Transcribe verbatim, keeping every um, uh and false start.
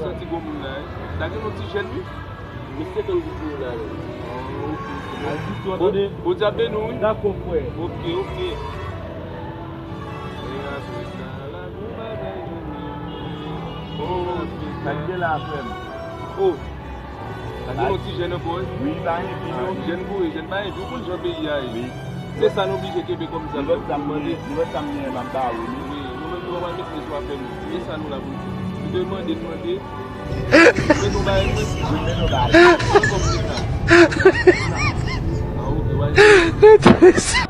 Santi gwo moun la, wi. Sa gen yon ti jèn, wi. Mesye konn di tou la, wi. Al di tou, tande. Bondye ap beni w, wi. Dakò, frè. Ok, ok. E apre sa, la, nou bagay vini. Oh, sa k gen la, frè m? Oh. Sa gen yon ti jèn ankò, wi. Wi, pa envi, non. Jèn kouri, jèn pa envi. Ou konn jan peyi a ye. Wi. Se sa nou oblije kenbe kòm zam. Nenpòt sa m gen, nenpòt sa m gen, m ap ba ou li. Wi, nou menm nou pa pral mete sou afè nou. E sa nou la pou nou fè? Nou te mande, nou mande. Mete yon bagay, mwen. Mete yon bagay. Mwen kòm se sa. Ah, ok, wale.